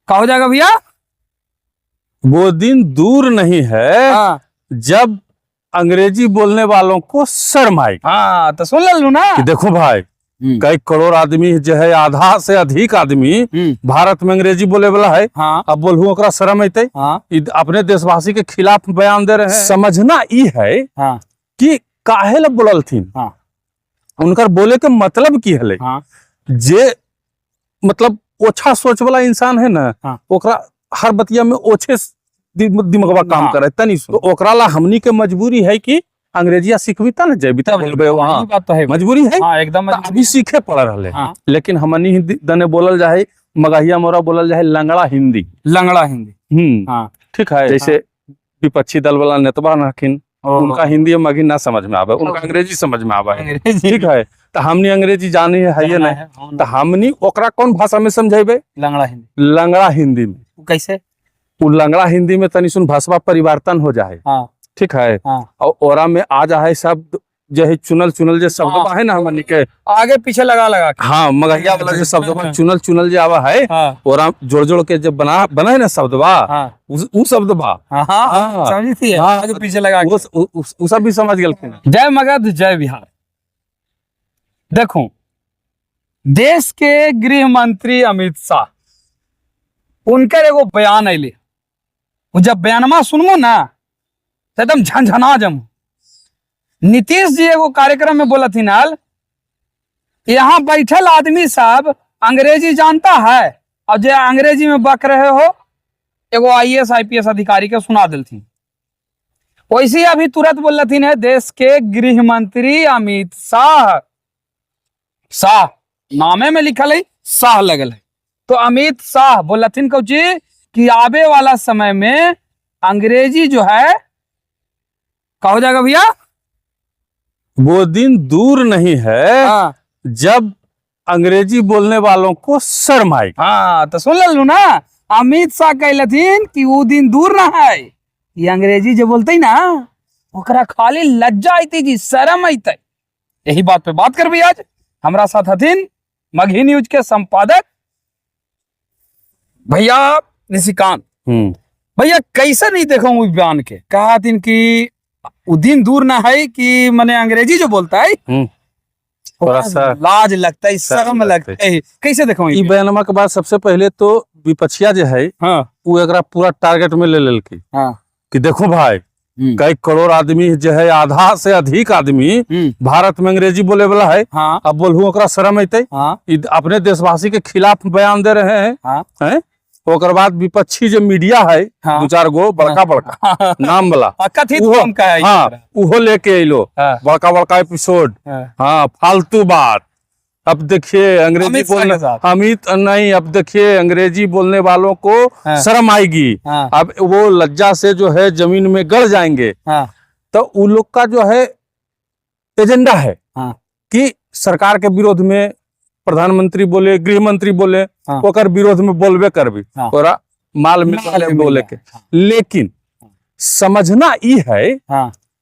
का हो जाएगा भैया? वो दिन दूर नहीं है हाँ जब अंग्रेजी बोलने वालों को शर्म आएगी। हाँ, तो सुन लू ना कि देखो भाई, कई करोड़ आदमी जो है, आधा से अधिक आदमी भारत में अंग्रेजी बोले वाला है। अब बोलू ओकरा शर्म अयतै? ई अपने देशवासी के खिलाफ बयान दे रहे हैं। समझना ई है कि काहे ला बोललथिन, उनकर बोले के मतलब की हले। जे मतलब ओछा सोच वाला इंसान है ना, ओकरा हर बतिया में ओछे दिमगवा काम करे तनी सुन। तो ओकरा ला हमनी के मजबूरी है कि अंग्रेजिया सिखबी त न जेबी त बोलबे वहाँ। ई बात तो है। मजबूरी है। हाँ, एकदम। त अभी सीखे पड़ रहे। लेकिन हमनी ही दने बोलल जाए मगहिया मोरा बोलल जाए लंगड़ा हिंदी। लंगड़ा हिंदी। ठीक है, जैसे विपक्षी दल वाला नेतवा रहखिन, उनका हिंदी मगही ना समझ में आवे, उनका अंग्रेजी समझ में आवे है। अंग्रेजी। ठीक है, तो हमनी अंग्रेजी जानी है ये नहीं, नहीं। तो हमनी ओकरा कौन भाषा में समझेबे? लंगड़ा हिंदी। लंगड़ा हिंदी में। उ कैसे? उ लंगड़ा हिंदी में तनी सुन भाषा परिवर्तन हो जाए। ठीक है। और ओरा में आ जाए शब्द जो है चुनल चुनल जे शब्द है ना हमनी के आगे पीछे लगा लगा के। हाँ, मगहिया वाला जो शब्द बा, चुनल चुनल जे आवा है, ओरा जोड़ जोड़ के जब बना बना है ना शब्द बा, उ शब्द बा। समझी थी। आगे पीछे लगा के। वो सब भी समझ गेलखिन। जय मगध, जय बिहार। देखो, देश के गृह मंत्री अमित शाह, उनकर एगो बयान अले। वो जब बयानमा सुनबो ना तो एकदम झनझना जम। नीतीश जी एगो कार्यक्रम में बोलथिन हाल, यहाँ बैठल आदमी सब अंग्रेजी जानता है और जो अंग्रेजी में बक रहे हो, एगो आईएएस आईपीएस अधिकारी के सुना दिलथिन। वैसे ही अभी तुरंत बोलथिन है देश के गृह मंत्री अमित शाह। शाह नामे में लिखल है, शाह लगल है, तो अमित शाह बोलथिन कौची कि आवे वाला समय में अंग्रेजी जो है, का हो जाएगा भैया? वो दिन दूर नहीं है जब अंग्रेजी बोलने वालों को शर्म आएगी। हाँ, तो सुन लू ना, अमित शाह कहलथिन कि वो दिन दूर ना है, ये अंग्रेजी जो बोलते ना ओकरा खाली लज्जा अयती जी, शर्म अयते। यही बात पे बात करबी आज। हमरा साथ हथिन मगही न्यूज के संपादक भैया निशिकांत। भैया, कैसे नहीं देखो उस बयान के? कहा दिन कि वो दिन दूर ना है कि मने अंग्रेजी जो बोलता है थोड़ा सा लाज लगता है, शर्म शर्म लगता लगता है। कैसे देखो? ई बयानमा के बाद सबसे पहले तो विपक्षिया जो है, वो एकरा पूरा टारगेट में ले लेलकी कि देखो भाई, कई करोड़ आदमी जो है, आधा से अधिक आदमी भारत में अंग्रेजी बोले वाला है। अब बोलू ओकरा शर्म अयतै? ई अपने देशवासी के खिलाफ बयान दे रहे हैं। हैं? ओकर बाद विपक्षी जो मीडिया है, दो चार गो बड़का बड़का नाम वाला, कथित उहो- कम का है। हाँ, उहो लेके अलो बड़का बड़का एपिसोड। हाँ, फालतू बात। अब देखिए अंग्रेजी अमित शाह बोलने के साथ। अमित नहीं, अब देखिए अंग्रेजी बोलने वालों को शर्म आएगी। अब वो लज्जा से जो है जमीन में गड़ जाएंगे। तो उन लोग का जो है एजेंडा है कि सरकार के विरोध में प्रधानमंत्री बोले, गृह मंत्री बोले, ओकर विरोध में बोलबे करबी। ओरा माल मिल माल रहा है मिल बोले रहा के। लेकिन समझना ई है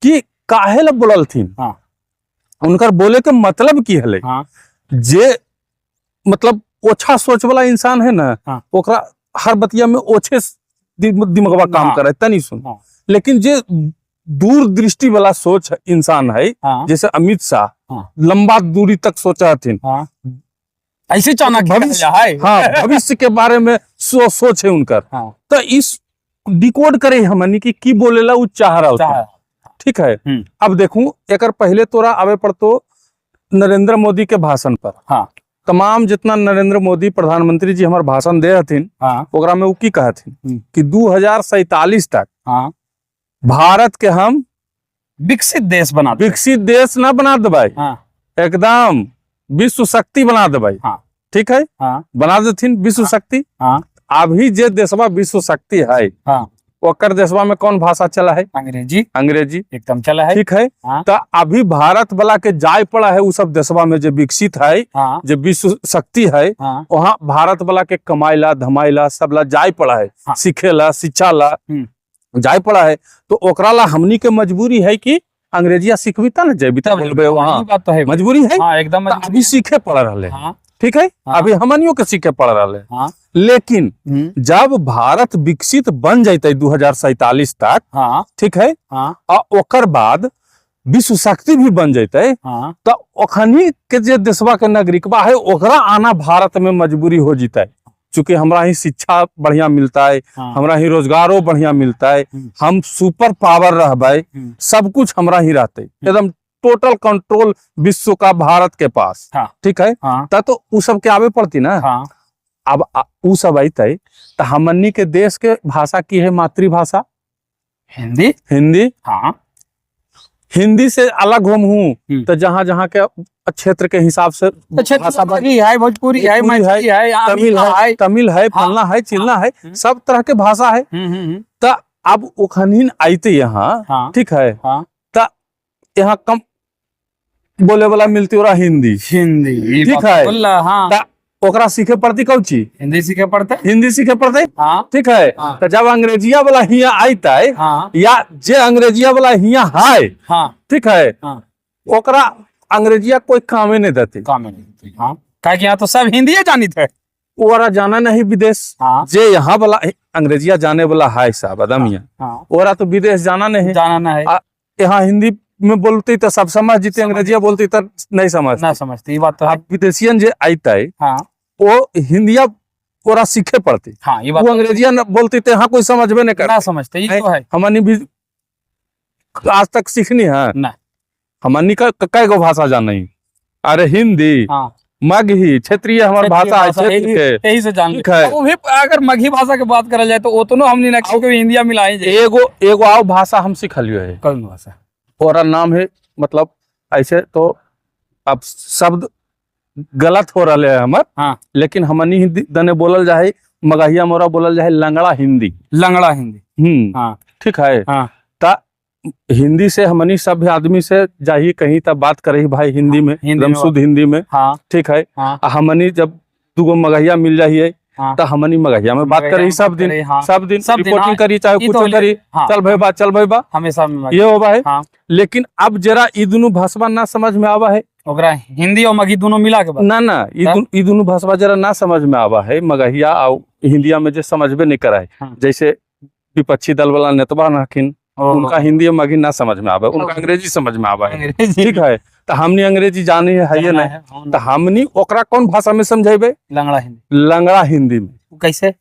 कि काहे ला बोललथिन, उनकर बोले के मतलब की हले। जे मतलब ओछा सोच वाला इंसान है ना, ओकरा हर बतिया में ओछे दिमगवा काम करे तनी सुन। लेकिन जे दूर दृष्टि वाला सोच इंसान है, जैसे अमित शाह, लंबा दूरी तक सोचा हथिन। ऐसे चाणक्य भविष्य- है। हाँ, भविष्य के बारे में सोच है उनकर। तो इस डिकोड करे हमनी कि बोलेला उ चाह रहा चाह। ठीक है। अब देखूं, एकर पहले तोरा आवे पर तो नरेंद्र मोदी के भाषण पर। तमाम जितना नरेंद्र मोदी प्रधानमंत्री जी हमार भाषण दे हथिन, ओकरा में उ की कहथिन कि 2047 तक भारत के हम विकसित देश बना दे। विकसित देश ना बना देबै, एकदम विश्व शक्ति बना देबै। ठीक है। बना देथिन विश्व शक्ति। अभी जे देशवा विश्व शक्ति है, ओकर देशवा में कौन भाषा चला है? अंग्रेजी। अंग्रेजी। एकदम चला है। ठीक है। तो अभी भारत वाला के जाय पड़ा है उ सब देशवा में जो विकसित है, जो विश्व शक्ति है, वहाँ भारत वाला के कमाइला धमाइला सब ला जाय पड़ा है। सीखे ला, शिक्षा ला जाय पड़ा है। तो ओकरा ला हमनी के मजबूरी है कि अंग्रेजिया सिखबी त न जेबी त बोलबे वहाँ। ई बात तो है। मजबूरी है। हाँ, एकदम। तो अभी सीखे पड़ रहे। ठीक है। हाँ। अभी हमनियों के सीखे पड़ रहा है। हाँ। लेकिन जब भारत विकसित बन जैते 2047 तक, हाँ। ठीक है, हाँ। और ओकर बाद विश्व शक्ति भी बन जैते, हाँ। तो ओखनी के जे देशवा के नागरिकवा है ओकरा आना भारत में मजबूरी हो जीता है, चूंकि हमरा ही शिक्षा बढ़िया मिलता है, हाँ। हमरा ही रोजगारो बढ़िया मिलता है, हम सुपर पावर रहबै, सब कुछ हमरा ही रहते, एकदम टोटल कंट्रोल विश्व का भारत के पास। हाँ। ठीक है। हाँ। त तो उ सब के आवे पड़ती ना। हाँ। अब उ सब अतै तो हमनी के देश के भाषा की है मातृभाषा? हिंदी। हिंदी। हाँ। हिंदी से अलग हम हूँ तो जहाँ जहाँ के क्षेत्र के हिसाब से तो क्षेत्र भाषा मगही है, भोजपुरी है, भोजपुरी है, मैथिली है, तमिल है, है, तमिल है, हाँ। फलना है, चिलना है, हम्म। सब तरह के भाषा है। तो अब ओखनीन आते यहाँ, हाँ। ठीक है, हाँ। तो यहाँ कम बोले वाला मिलती रहा हिंदी। हिंदी, ठीक है। बोला, हाँ। त ओकरा सीखे पड़ती कौची? हिंदी सीखे पड़ते, हिंदी सीखे पड़ते। हाँ। ठीक है। हाँ। तो जब अंग्रेजिया वाला हिया आते, हाँ। या जे अंग्रेजिया वाला हिया है, हाँ। ठीक है, हाँ। ओकरा अंग्रेजिया कोई कामे नहीं देती। काम नहीं। हाँ, काहे कि यहाँ तो सब हिंदी जानी थे। ओरा जाना नहीं विदेश। हाँ। जे यहाँ वाला अंग्रेजिया जाने वाला है साहब आदमिया, हाँ। ओरा तो विदेश जाना नहीं, जाना ना है। यहाँ हिंदी में बोलती तो सब समझ जीते, अंग्रेजिया बोलती तो नहीं समझ ना समझती, ये बात तो है। अब विदेशियन जे आते, हाँ। वो हिंदिया ओरा सीखे पड़ती। हाँ, ये बात वो अंग्रेजिया न बोलती तो यहाँ कोई समझबे नहीं कर ना समझते, ये तो है। हमनी भी आज तक सीखनी है ना। हमनी का कई गो भाषा जानी, अरे हिंदी, हाँ। मगही क्षेत्रीय हमार भाषा है, क्षेत्र के यही से जान ठीक है। वो भी अगर मगही भाषा के बात करल जाए तो उतनो हमनी ना क्योंकि हिंदिया मिलाई जाए। एगो एगो आओ भाषा हम सिखलियो है। कौन भाषा? ओरा नाम है, मतलब ऐसे तो अब शब्द गलत हो रहा है हमर, हाँ। लेकिन हमनी हिंदी दने बोलल जाए, मगहिया मोरा बोलल जाए लंगड़ा हिंदी। लंगड़ा हिंदी। हाँ। ठीक है। हाँ। ता हिंदी से हमनी सब आदमी से जाही कहीं तब बात करे भाई हिंदी में, एकदम शुद्ध हिंदी में। हाँ। ठीक है। हाँ। हमनी जब दूगो मगहिया मिल जाइए, हाँ। तो हमनी मगहिया में बात करी सब दिन, हाँ। सब दिन सब दिन, रिपोर्टिंग हाँ। करी, चाहे ई कुछ तो करी, हाँ। चल भाई बा, चल भाई बा, हमेशा ये होबा है। हाँ। लेकिन अब जरा ई दोनों भाषा ना समझ में आवा है ओकरा हिंदी और मगही दोनों मिला के बात। ना ना, ई दोनों भाषा जरा ना समझ में आवा है, मगहिया और हिंदिया में जो समझबे नहीं करा है। हाँ। जैसे विपक्षी दल वाला नेतवा नखिन, उनका हिंदी और मगही ना समझ में आवा, उनका अंग्रेजी समझ में आवा है। ठीक है। तो हमनी अंग्रेजी जानी है ये नहीं, तो हमनी ओकरा कौन भाषा में समझेबे? लंगड़ा हिंदी। लंगड़ा हिंदी में। कैसे?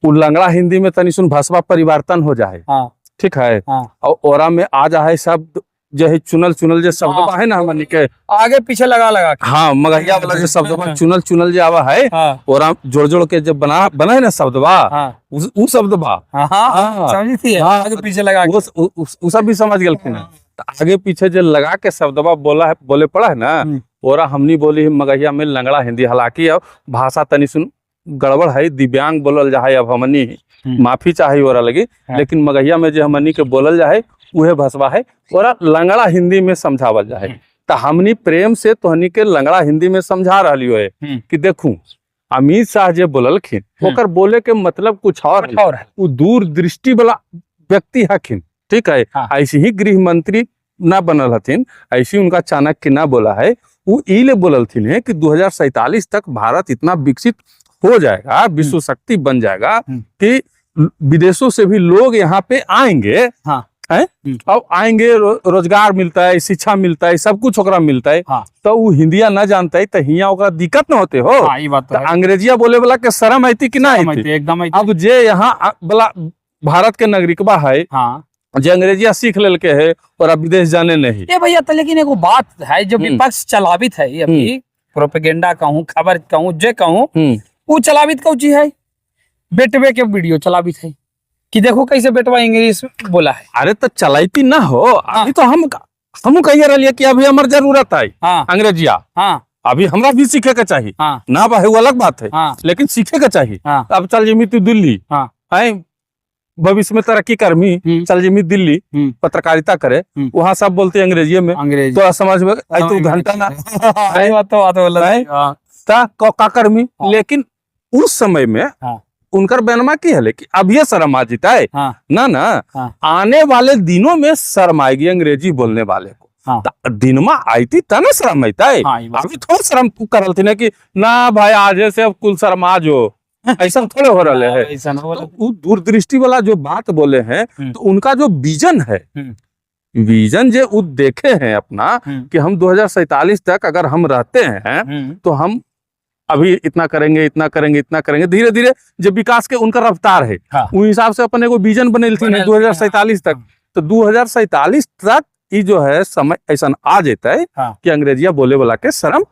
उ लंगड़ा हिंदी में तनी सुन भाषा परिवर्तन हो जाए। हाँ। ठीक है। हाँ। और ओरा में आ जाए शब्द जो है चुनल चुनल जो शब्द हाँ। है ना हमनी के आगे पीछे लगा लगा के। हाँ, मगहिया वाला जो शब्द चुनल चुनल जो आवा है, हाँ। ओरा जोड़ जोड़ के जब बना बना है ना शब्द बा, हाँ। उ शब्द बा, हाँ, हाँ। समझी थी, हाँ। आगे पीछे लगा के। उ सब भी समझ गेलखिन। तो आगे पीछे जो लगा के शब्दवा बोला है, बोले पड़ा है ना, ओरा हमनी बोली मगहिया में लंगड़ा हिंदी। हालांकि अब भाषा तनी सुन गड़बड़ है, दिव्यांग बोलल जाए अब हमनी माफी चाहे ओरा लगी, लेकिन मगहिया में जो हमनी के बोलल जाए उहे भाषा है, ओरा लंगड़ा हिंदी में समझावल जाए। तो हमनी प्रेम से तोहनी के लंगड़ा हिंदी में समझा रही है कि देखू अमित शाह जे बोललखिन ओकर बोले के मतलब कुछ और है, उ दूर दृष्टि वाला व्यक्ति हखिन। ठीक है। हाँ। ऐसे ही गृह मंत्री ना बनल हथिन, ऐसे उनका चाणक्य ना बोला है, वो ई ले बोललथिन है कि 2047 तक भारत इतना विकसित हो जाएगा, विश्व शक्ति बन जाएगा कि विदेशों से भी लोग यहाँ पे आएंगे। हाँ। हैं? अब आएंगे, रोजगार मिलता है, शिक्षा मिलता है, सब कुछ ओकरा मिलता है। हाँ। तो वो हिंदिया ना जानता है तो हिया ओकरा दिक्कत न होते हो। हाँ, ये बात तो तो अंग्रेजिया बोले वाला के शर्म आती कि ना आती? एकदम। अब जे यहाँ वाला भारत के नागरिकवा है, हाँ। जे अंग्रेजिया सीख लेलके है और अब विदेश जाने नहीं। ये भैया तो लेकिन एगो बात है, जो विपक्ष चलावित है अभी प्रोपेगेंडा कहूँ, खबर कहूँ, जे कहूँ, वो चलावित कौन चीज है? बेटवे के वीडियो चलावित है कि देखो कैसे बेटवा इंग्लिश बोला है। अरे तो चलाती ना हो। अभी तो हम कहिए रहिए कि अभी हमार जरूरत है हाँ। अंग्रेजिया, हाँ। अभी हमरा भी सीखे के चाहिए। हाँ। ना बा है वो अलग बात है, हाँ। लेकिन सीखे के चाहिए। हाँ। अब चल जेमी तू दिल्ली, हाँ। आए भविष्य में तरक्की करमी, चल जेमी दिल्ली पत्रकारिता करे, वहाँ सब बोलते अंग्रेजी में, अंग्रेजी तो समझ में आई तू घंटा ना तो का करमी। लेकिन उस समय में उनकर बयानमा की है कि अब ये शर्म आ जीता है। हाँ। ना ना, हाँ। आने वाले दिनों में शर्म आएगी अंग्रेजी बोलने वाले को। हाँ। त दिनमा आईती त ना शर्म अइतै। हाँ, ई बात। अभी थोड़ा शर्म करलथिन है कि ना भाई आजे से अब कुल शर्मा जो, ऐसा थोड़े हो रहा है। ऐसा ना बोले। तो वो दूरदृष्टि वाला जो बात बोले हैं, तो उनका जो विजन है, विजन जो वो देखे हैं अपना कि हम 2047 तक अगर हम रहते हैं तो हम अभी इतना करेंगे, इतना करेंगे, इतना करेंगे, धीरे धीरे जो विकास के उनका रफ्तार है, उस हिसाब से अपन एगो विजन बनेलथिन है बनेलथिन, 2047 तक। तो 2047 तक ई जो है समय ऐसा आ जेतै कि अंग्रेजिया बोले वाला के शर्म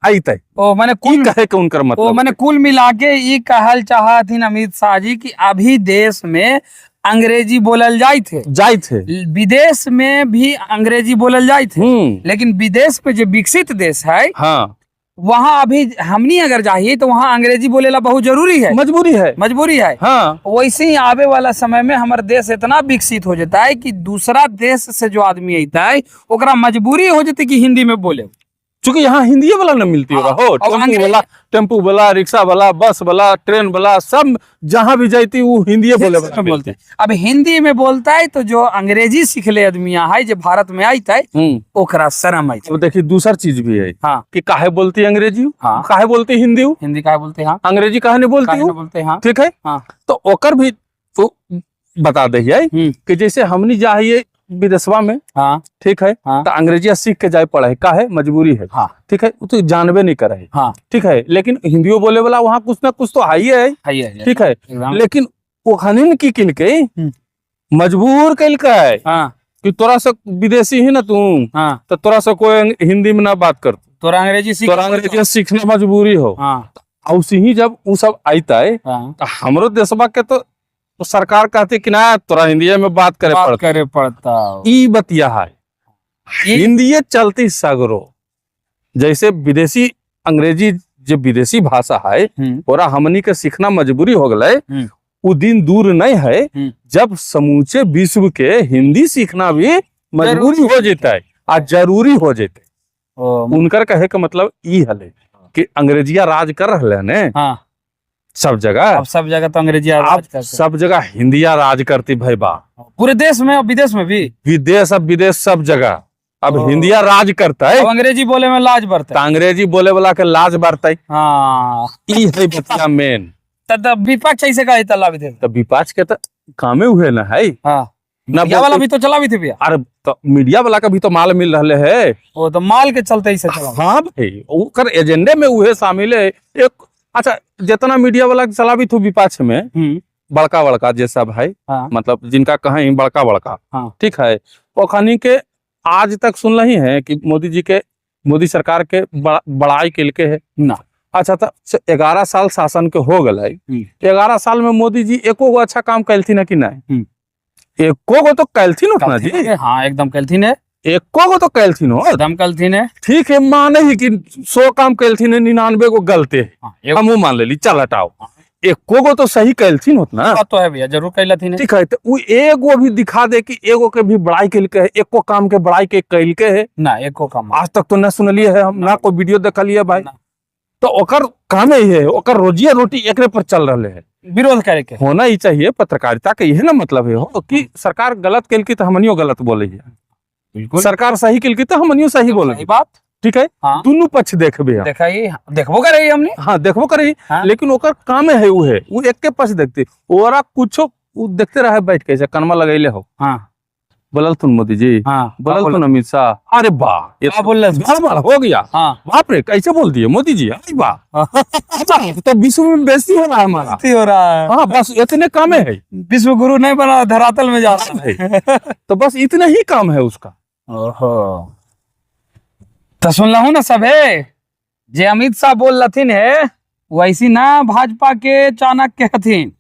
आईतै। ओ माने ई कुल कहे के उनकर ओ मतलब। माने कुल मिला के ई कहल चाहथिन अमित शाह जी कि अभी देश में अंग्रेजी बोलल जाइत है, जाइत है, विदेश में भी अंग्रेजी बोलल जाइत है, लेकिन विदेश में जो विकसित देश है, वहाँ अभी हमनी अगर जाइए तो वहाँ अंग्रेजी बोलेला बहुत जरूरी है, मजबूरी है, मजबूरी है। वैसे ही आवे वाला समय में हमारे देश इतना विकसित हो जाता है कि दूसरा देश से जो आदमी आता है ओकरा मजबूरी हो जाती कि हिंदी में बोले, चूंकि यहाँ हिंदी वाला न मिलती होगा हो, और टेम्पू अंग्रेजी- वाला, टेम्पू वाला, रिक्शा वाला, बस वाला, ट्रेन वाला, सब जहाँ भी जाती वो हिंदी बोले वाला में बोलते हैं। अब हिंदी में बोलता है तो जो अंग्रेजी सीखले आदमी है जो भारत में आई है ओकरा शर्म आई। अब देखिए दूसरा चीज भी है कि काहे बोलती अंग्रेजी, काहे बोलती हिंदी, हिंदी काहे बोलते हैं, अंग्रेजी काहे नहीं बोलती काहे हूँ, न बोलते हैं, ठीक है। तो ओकर भी तो बता दे कि जैसे हमनी जाइए विदेशवा में, ठीक है, तो अंग्रेजिया सीख के जाए पड़े है, काहे मजबूरी है, ठीक है, वो तो जानबे नहीं करे है, ठीक है, लेकिन हिंदियो बोले वाला वहाँ कुछ ना कुछ तो है ही है, ठीक है, लेकिन ओखनिन की किलके मजबूर कलकै कि तोरा से विदेशी ही ना तू, तो तोरा से कोई हिंदी में ना बात कर, तोरा अंग्रेजी सीख, तोरा अंग्रेजी सीखना मजबूरी हो। और उसी ही जब वो सब आयता है तो हमरो देशवा के तो सरकार कहती कि ना तोरा हिंदी में बात करे बात पड़ता, करे पड़ता, ई बतिया है, हिंदी चलती सगरो। जैसे विदेशी अंग्रेजी जो विदेशी भाषा है ओरा हमनी के सीखना मजबूरी हो गए, वो दिन दूर नहीं है जब समूचे विश्व के हिंदी सीखना भी मजबूरी हो जाता है आ जरूरी हो जाते। उनकर कहे के मतलब ई हले कि अंग्रेजिया राज कर रहे ने सब जगह, अब सब जगह तो अंग्रेजिया अब राज करते। सब जगह हिंदिया राज करती भाई बा, पूरे देश में और विदेश में भी, विदेश अब विदेश सब जगह अब हिंदिया राज करता है। अब अंग्रेजी बोले में लाज बरता है, अंग्रेजी बोले वाला के लाज बरता है। ई है बतिया मेन। तब विपक्ष ऐसे का चलावी थे, तब विपक्ष के तो कामे हुए ना है ना, मीडिया वाला भी तो चलावी थे भैया। अरे तो मीडिया वाला का भी तो माल मिल रहे है, वो तो माल के चलते ही से चला। हाँ भाई, ओकर एजेंडे में उहे शामिल है एक। अच्छा जितना मीडिया वाला चलावी थू विपक्ष में बड़का बड़का जे सब है, मतलब जिनका कहें बड़का बड़का, ठीक है, ओखनी के आज तक सुन रही है कि मोदी जी के, मोदी सरकार के बड़ाई के है ना। अच्छा तो 11 साल शासन के हो गए, 11 साल में मोदी जी एको गो अच्छा काम कैलथिन है कि नहीं? एको गो तो कैलथिन उतना जी। हाँ एकदम कैलथिन है, एको गो तो कैलथिन हो, एकदम कैलथिन है। ठीक है, माने ही कि 100 काम कैलथिन है, 99 गो गलते है, हमहू मान लेली, चल हटाओ, एको गो तो सही कैलथिन उतना तो है भैया, जरूर कैलथिन है। ठीक है, तो वो एगो भी दिखा दे कि एगो के भी बड़ाई कैलके है, एको काम के बड़ाई के कैलके है ना, एको काम आज तक तो ना सुनलिए है हम, ना कोई वीडियो देखलिए भाई। तो ओकर काम ही है, ओकर रोजिया रोटी एकरे पर चल रहे है, विरोध करे के होना ही चाहिए। पत्रकारिता के यही ना मतलब है हो कि सरकार गलत कैलकी तो हमनियो गलत बोले है, बिल्कुल, सरकार सही कैलकी तो हमनियो सही बोले बात, ठीक है। दोनों पक्ष देखबे, देखबो करे हमने, हाँ देखबो करे, लेकिन ओकर काम है उ है, उ एक के पक्ष देखते, ओरा कुछो उ देखते रहे बैठ के, कनमा लगैले हो। बोलल तुम मोदी जी, बोलल तुम अमित शाह, अरे वाह बड़ा हो गया, बाप रे कैसे बोल दिए मोदी जी, अरे वाह तो विश्व में बेइज्जती हो रहा है हमारा, हो रहा है। हाँ बस इतने काम है, विश्व गुरु नहीं बना, धरातल में जा रहा है, तो बस इतना ही काम है उसका। ओहो तो सुन लहू ना सबे, जे अमित शाह बोल रथिन है वैसी ना भाजपा के चाणक्य हथिन,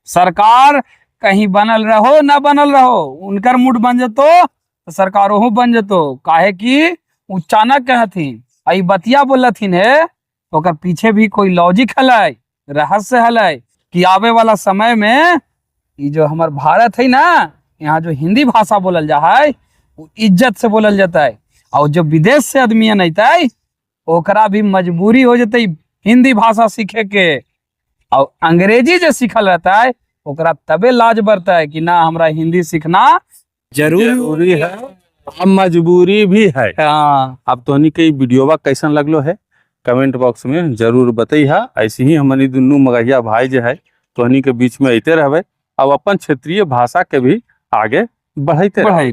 सरकार कहीं बनल रहो ना बनल रहो, उनकर मूड बन जतो तो सरकार ओहू बन जतो, काहे कि उ चाणक्य हथिन। आई बतिया बोलथिन है ओकर पीछे भी कोई लॉजिक हलै, रहस्य हलै कि आवे वाला समय में ई जो हमार भारत है ना, यहाँ जो हिंदी भाषा बोलल जा है वो इज्जत से बोलल जाता है, और जो विदेश से आदमी अनतै ओकरा भी मजबूरी हो जतै हिंदी भाषा सीखे के, और अंग्रेजी जो सीखल रहता है ओकरा तबे लाज बरता है कि ना हमरा हिंदी सीखना जरूरी है। अब मजबूरी भी है। हाँ। अब तोहनी के वीडियोवा कैसन लगलो है कमेंट बॉक्स में जरूर बतैहा। ऐसे ही हमनी दुनू मगहिया भाई जो है तोहनी के बीच में अते रहबे, अब अपन क्षेत्रीय भाषा के भी आगे बढ़ाते। बढ़ाई।